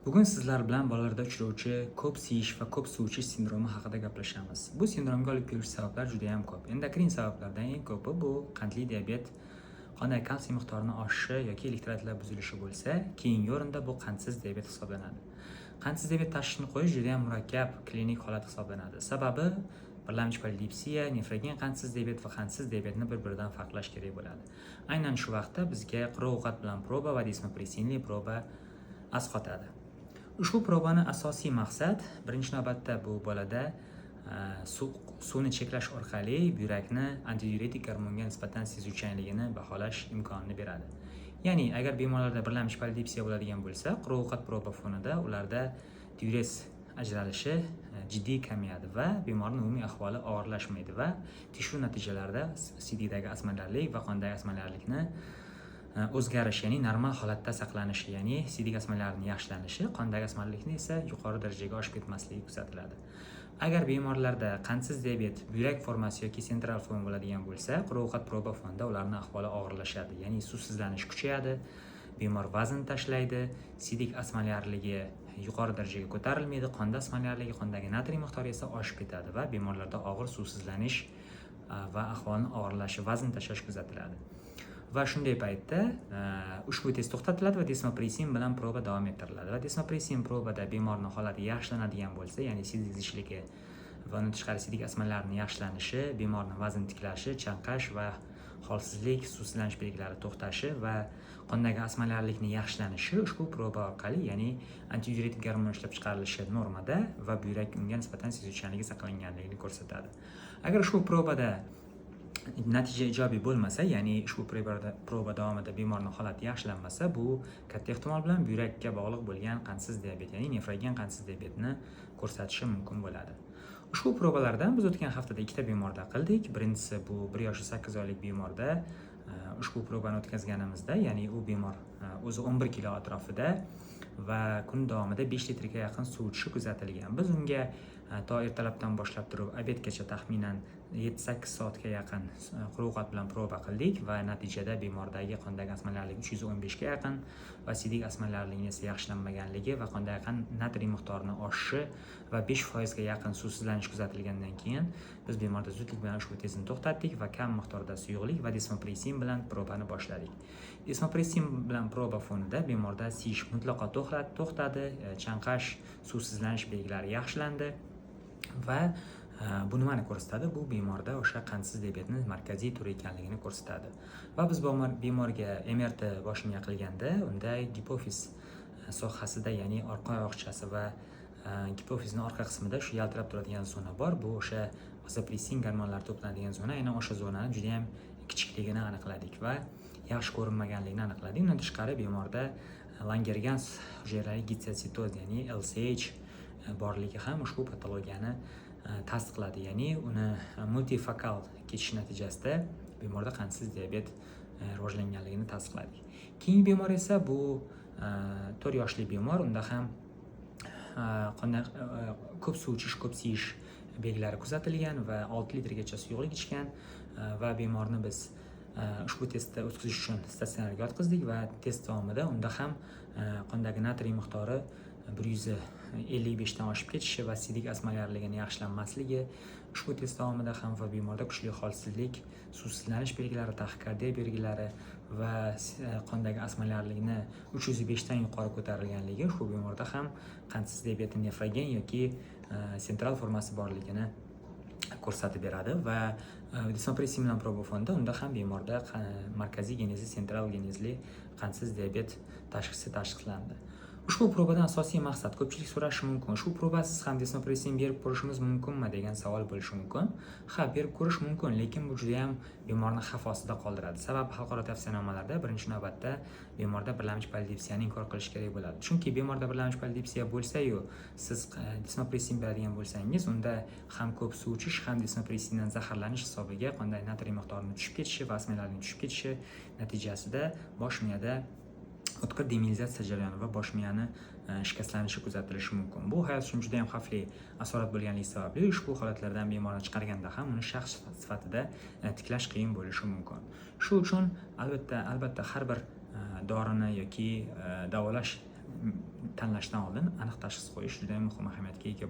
Bugun sizlar bilan bolalarda uchrovchi ko'p siyish va ko'p suv ichish sindromi haqida gaplashamiz. Bu sindromga olib keluvchi sabablar juda ham ko'p. Endokrin sabablardan eng ko'pi bu qandli diabet, qondagi kalsiy miqdorini oshishi yoki elektrolitlar buzilishi bo'lsa, keyingi o'rinda bu qandsiz diabet hisoblanadi. Qandsiz diabet tashxisini qo'yish juda ham murakkab klinik holat hisoblanadi. Sababi birlamchi polidipsiya, nefrogen qandsiz diabet va qandsiz diabetni bir-biridan farqlash kerak bo'ladi. Aynan shu vaqtda bizga quruq ovqat bilan proba va desmopressinli proba asqotadi. Ushbu probani asosiy maqsad birinchi navbatda bu bolada suvni cheklash orqali buyrakni antidiuretik gormonga nisbatan sezuvchanligini baholash imkonini beradi. Ya'ni agar bemorlarda birlamchi polidipsiya bo'ladigan bo'lsa, quruq ovqat proba fonida ularda diurez ajralishi jiddiy kamayadi va bemorning umumiy ahvoli og'irlashmaydi va tekshiruv natijalarida siydikdagi osmolarlik va qondagi osmolarlikni o'zgarish, ya'ni normal holatda saqlanishi, ya'ni siydik osmolarining yaxshilanishi, qondagi osmolarlikni esa yuqori darajaga oshib ketmasligi kuzatiladi. Agar bemorlarda qandsiz diabet buyrak formasi yoki sentral forma bo'ladigan bo'lsa, quruq ovqat proba fonida ularning ahvoli og'irlashadi, ya'ni suvsizlanish kuchayadi, bemor vazn tashlaydi, siydik osmolarligi yuqori darajaga ko'tarilmaydi, qonda osmolarligi, qondagi natriy miqdori esa oshib ketadi va bemorlarda og'ir suvsizlanish va ahvolni og'irlashishi, vazn tashlash kuzatiladi. Va shunday paytda ushbu test to'xtatiladi va desmopressin bilan proba davom ettiriladi. Va desmopressin probada bemorning holati yaxshilanadigan bo'lsa, ya'ni siydik zichligi va undan tashqari siydik osmalarining yaxshilanishi, bemorning vazn tiklashi, chanqash va holsizlik, suvsizlanish belgilari to'xtashi va qondagi osmolarlikni yaxshilanishi ushbu proba orqali, ya'ni antidiuretik gormon ishlab chiqarilishi normada va buyrak unga nisbatan sezuvchanligi saqlanganligini ko'rsatadi. Agar ushbu probada natija ijobiy bo'lmasa, ya'ni ushbu proba davomida bemorning holati yaxshilanmasa, bu katta ehtimol bilan buyrakka bog'liq bo'lgan qandsiz diabet, ya'ni nefrogen qandsiz diabetni ko'rsatishi mumkin bo'ladi. Ushbu probalardan biz o'tgan haftada ikkita bemorda qildik. Birinchisi bu 1 yosh 8 oylik bemorda ushbu probani o'tkazganimizda, ya'ni u bemor o'zi 11 kilo atrofida va kun davomida 5 litrga yaqin suv ichishi kuzatilgan. Biz unga to ertalabdan boshlab turib обед gacha taxminan 7-8 soatga yaqin quruq ovqat bilan proba qildik va natijada bemordagi qondagi osmolarlik 315 ga yaqin va siydik osmolarligining esa yaxshilanmaganligi va qondagi qand natriy miqdorini oshishi va 5% ga yaqin suvsizlanish kuzatilgandan keyin biz bemorda zudlik bilan ushbu testni to'xtatdik va kam miqdorda suyuqlik va desmopressin bilan probani boshladik. Desmopressin bilan proba fonida bemorda siyish mutlaqo to'xtadi, chanqash, suvsizlanish belgilari yaxshilandi va bu nimani ko'rsatadi? Bu bemorda o'sha qandsiz diabetni markaziy turi ekanligini ko'rsatadi. Va biz bemorga MRT bosh miya qilganda unda gipofiz sohasida, ya'ni orqa oyoqchasi va gipofizning orqa qismida shu yaltirab turadigan zona bor. Bu o'sha vazopressin gormonlari to'planadigan zona. Aynan o'sha zonani juda ham kichikligini aniqladik va yaxshi ko'rinmaganligini aniqladik. Undan tashqari bemorda Langergans hujayrali gistiotsitoz, ya'ni LCH borligi ham ushbu patologiyani tasdiqladi. Ya'ni uni multifokal kechish natijasida bemorda qandsiz diabet rivojlanganligini tasdiqladik. Keyingi bemor esa bu 4 yoshli bemor. Unda ham qonda ko'p suv ichish, ko'p siyish belgilari kuzatilgan va 6 litrgacha suyuqlik ichgan va bemorni biz ushbu testni o'tkazish uchun statsionarga yotqizdik va test davomida unda ham qondagi natriy miqdori 155 dan oshib ketishi va siydik osmolarligini yaxshilanmasligi ushbu test davomida ham va bemorda kuchli holsizlik, suvsizlanish belgilari, taxikardiya belgilari va qondagi osmolarlikni 305 dan yuqori ko'tarilganligi ushbu bemorda ham qandsiz diabeti nefrogen yoki sentral formasi borligini ko'rsatib beradi va desmopressin bilan proba fonida unda ham bemorda markaziy genezli, sentral genezli qandsiz diabet tashxisi tashxislandi. Ushbu probadan asosiy maqsad, ko'pchilik so'rashi mumkin, ushbu probasiz ham desmopressin berib ko'rishimiz mumkinmi degan savol bo'lishi mumkin. Ha, berib ko'rish mumkin, lekin bu juda ham bemorni xavf ostida qoldiradi. Sababi xalqaro tavsiyanomalarda birinchi navbatda bemorda birlamchi polidipsiyani inkor qilish kerak bo'ladi. Chunki bemorda birlamchi polidipsiya bo'lsa-yu, siz desmopressin beradigan bo'lsangiz, unda ham ko'p suv ichish, ham desmopressindan zaharlanish hisobiga qondagi natriy miqdorini tushib ketishi va osmolarning tushib ketishi natijasida bosh miyada o'tkir demiyelinizatsiya jarayoni va bosh miyani shikastlanishi kuzatilishi mumkin. Bu hayot uchun juda ham xavfli asorat bo'lganligi sababli ushbu holatlardan bemorni chiqarganda ham uni shaxs sifatida tiklash qiyin bo'lishi mumkin. Shu uchun albatta har bir dorini yoki davolash Tanlashdan oldin aniq tashxis qo'yish juda muhim ahamiyatga ega.